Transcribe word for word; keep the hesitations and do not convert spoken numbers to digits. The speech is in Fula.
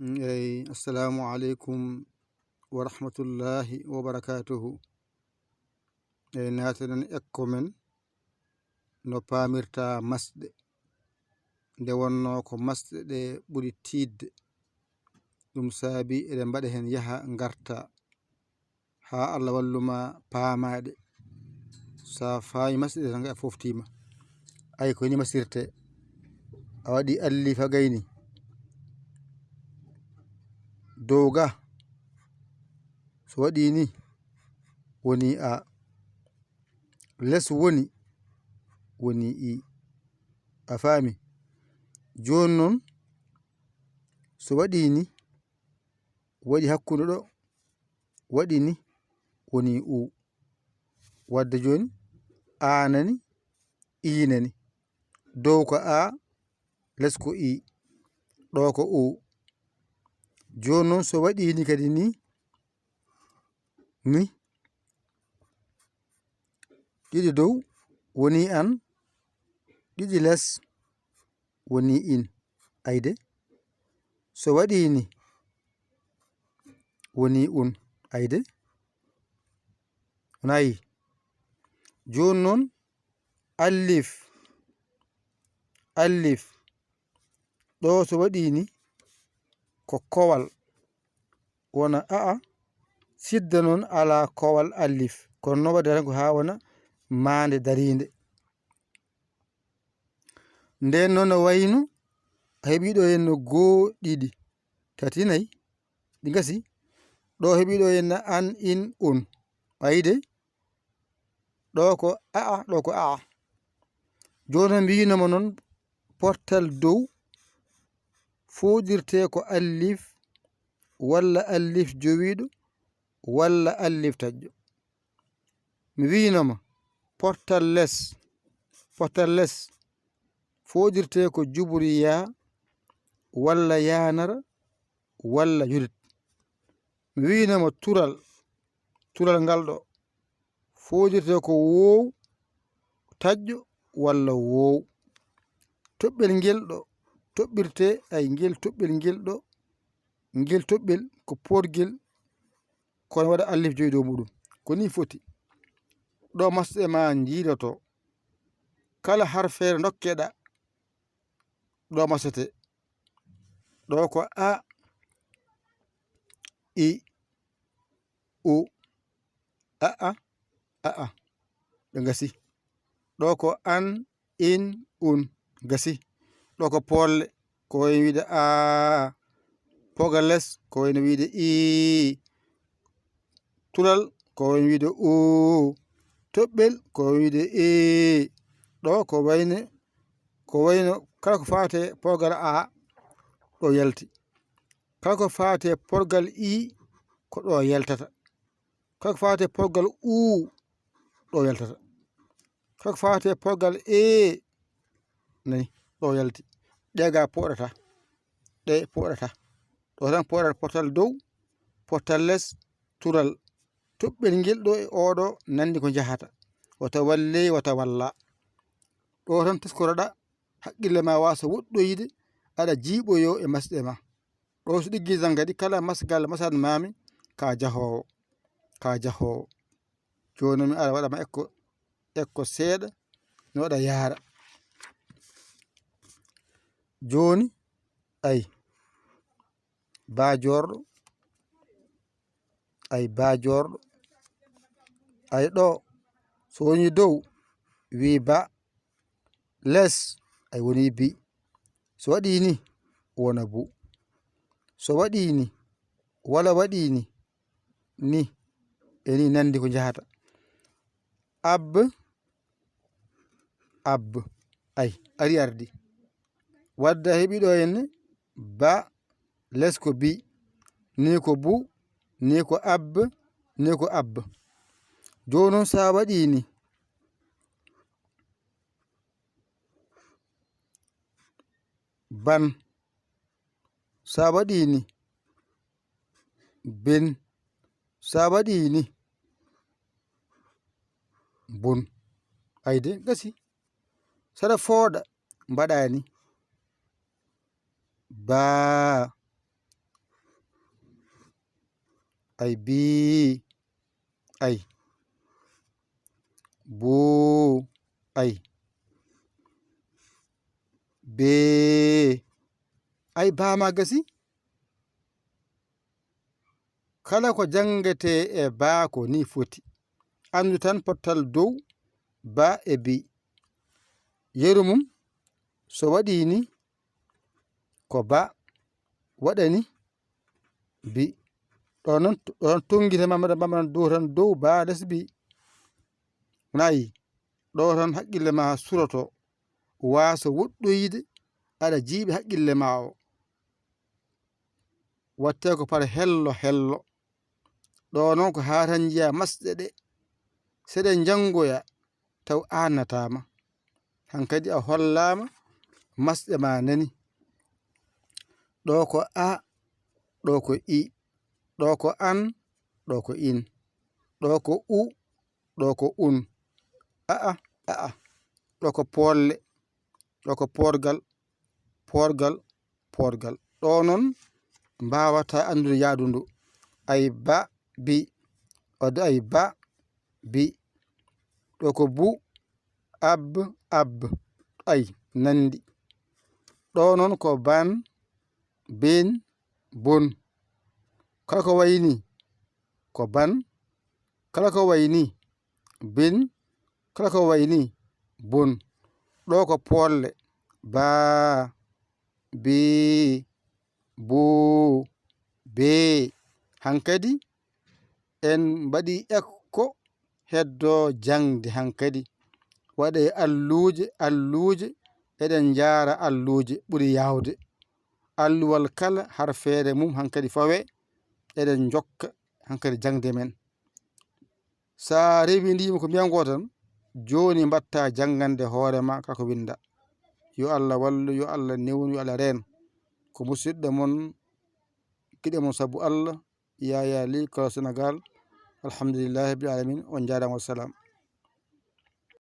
Mm, eyi, assalamu aleykum wa rahmatullahi wa barakatuhu. Eyi, naatanen ekko men no paamirta masɗe. Nde wonno ko masɗe ɗe ɓuri tiiɗde. Ɗum saabi eɗen mbaɗa heen yaha ngarta. Haa Allah wallu ma paamaade. So a faami masɗe tan, a foftiima. Ay, ko ni masirte. A waɗi allifa gayni. Dow ga. So waɗi ni, woni a. Les woni, woni i. A faami? Jooni noon, so waɗi ni, waɗi hakkunde ɗo, waɗi ni, woni u. Wadde jooni, a nani, i nani. Dow ko a, les ko i, ɗo ko u. Jooni noon, so waɗi ni kadi ni, ni, ɗiɗi dow woni an, ɗiɗi les woni in. Ayde, so waɗi ni, woni un. Ayde, nayi. Jooni noon, allif, allif, ɗo so waɗi ni, ko kowal, wona a'a, sidda noon alaa kowal allif. Kono noon waɗi tan ko haa wona maande dariinde. Nden noon no wayno a heɓi ɗo henno goo, ɗiɗi, tati, nayi, ɗi ngasi. Ɗo heɓi ɗo henno an, in, un. Ayde, ɗo ko a'a, ɗo ko a'a. Jooni mbiyinoma noon portal dow foodirte ko allif walla allif jowiiɗo walla allif taƴƴo. Mi wiinoma portal les, portal les foodirte ko juburi yaa walla yaanara walla yudit. Mi wiinoma tural, tural ngal ɗo foodirte ko woow taƴƴo walla woow. Toɓɓel ngel ɗo toɓɓirte, ay, ngel toɓɓel ngel ɗo, ngel toɓɓel ko poorgel, kono waɗa allif joyi dow muɗum. Ko ni foti. Ɗo masɗe ma njiidoto. Kala harfeere ndokkeɗa, ɗo masete. Ɗo ko a, i, u, a'a, a'a. Ɓe ngasi. Ɗo ko an, in, un. Ngasi. Ɗo ko poolle. Ko wayno wiide aa. Poogal les. Ko wayno wiide ii. Tural. Ko wayno wiide uu. Toɓɓel. Ko wayno wiide ii. Ɗo ko wayno, ko wayno kala ko faate poogal aa, ɗo yalti. Kala ko faate poogal ii, ko ɗo yaltata. Kala ko faate poogal uu, ɗo yaltata. Kala ko faate poogal ee, nani, ɗo yalti. Ɗe ga pooɗata. Ɗe pooɗata. Ɗo tan pooɗata portal dow, portal les, tural. Toɓɓel ngel ɗo e oɗo nandi ko njahata. Wata walle, wata walla. Ɗo tan teskoroɗa, haqqille ma wasa woɗɗoyde, aɗa jiiɓoyo e masɗe ma. Ɗo so ɗiggi tan kadi kala masgal masan mami, ka jahoowo, ka jahoowo. Jooni mi ara waɗa ma ekko, ekko seeɗa, mi waɗa yaara. Jooni, ay, ba joorɗo, ay, ba joorɗo, ay, ɗo, so woni dow, wi ba, les, ay, woni bi. So waɗi ni, wona bu. So waɗi ni, wala waɗi ni, ni, e ni nandi ko njahata. Ab, ab, ay, ari ardi. Wadde a heɓi ɗo henne ba, les ko bi, ni ko bu, ni ko ab, ni ko ab. Jooni noon, so a waɗi ni, ban. So a waɗi ni, ben. So a waɗi ni, bun. Ayde, gasi. Saɗa fooɗa, mbaɗa ni. Baa. Ay, bii. Ay. Buu. Ay. Bee. Ay, baa ma gasi. Kala ko janngetee e baa ko ni foti. Anndu tan pottal dow baa e bii. Yeru mum, so waɗii ni, ko baa, waɗa ni, bii. Ɗo noon, ɗo noon tonngita ma, mbaɗa, mbaɗa dow tan dow baa, les bii. Nayi, ɗo tan haqqille ma suroto, waaso woɗɗoyde, aɗa jiiɓi haqqille ma o. Wattee ko par hello hello. Ɗo noon ko haa tan njiya masɗe ɗe. Seɗe njanngoya taw aanataama. Hankadi a hollaama masɗe ma nani. Ɗo ko a, ɗo ko i, ɗo ko an, ɗo ko in, ɗo ko u, ɗo ko un. A'a, a'a, ɗo ko poolle, ɗo ko poorgal, poorgal, poorgal. Ɗo noon mbaawata anndude yaadu ndu. Ay ba, bi. Wadde ay ba, bi. Ɗo ko bu, ab, ab. Ay, nanndi. Ɗo noon ko ban, bin, bun. Kala ko wayi ni, ko ban. Kala ko wayi ni, bin. Kala ko wayi ni, bun. Ɗo ko poolle, baa, bii, buu, bee. Hankadi en mbaɗi ekko heddo jaŋde hankadi. Waɗee alluuje, alluuje, eɗen njaara alluuje ɓuri yaawde. Alluwal kala harfeere mum hankadi fawe, eɗen njokka hankadi jaŋde men. So a rewindiima ko mbiyango tan, jooni mbaɗta janngande hoore ma kako winnda. Yo Allah wallu, yo Allah newnu, yo Allah reen. Ko musidɗo mon, giɗo mon sabu Allah, Yaya Ly, Kolo Sénégal. Alhamdulillahi rabbil alamin. On njaaraama, wassalam.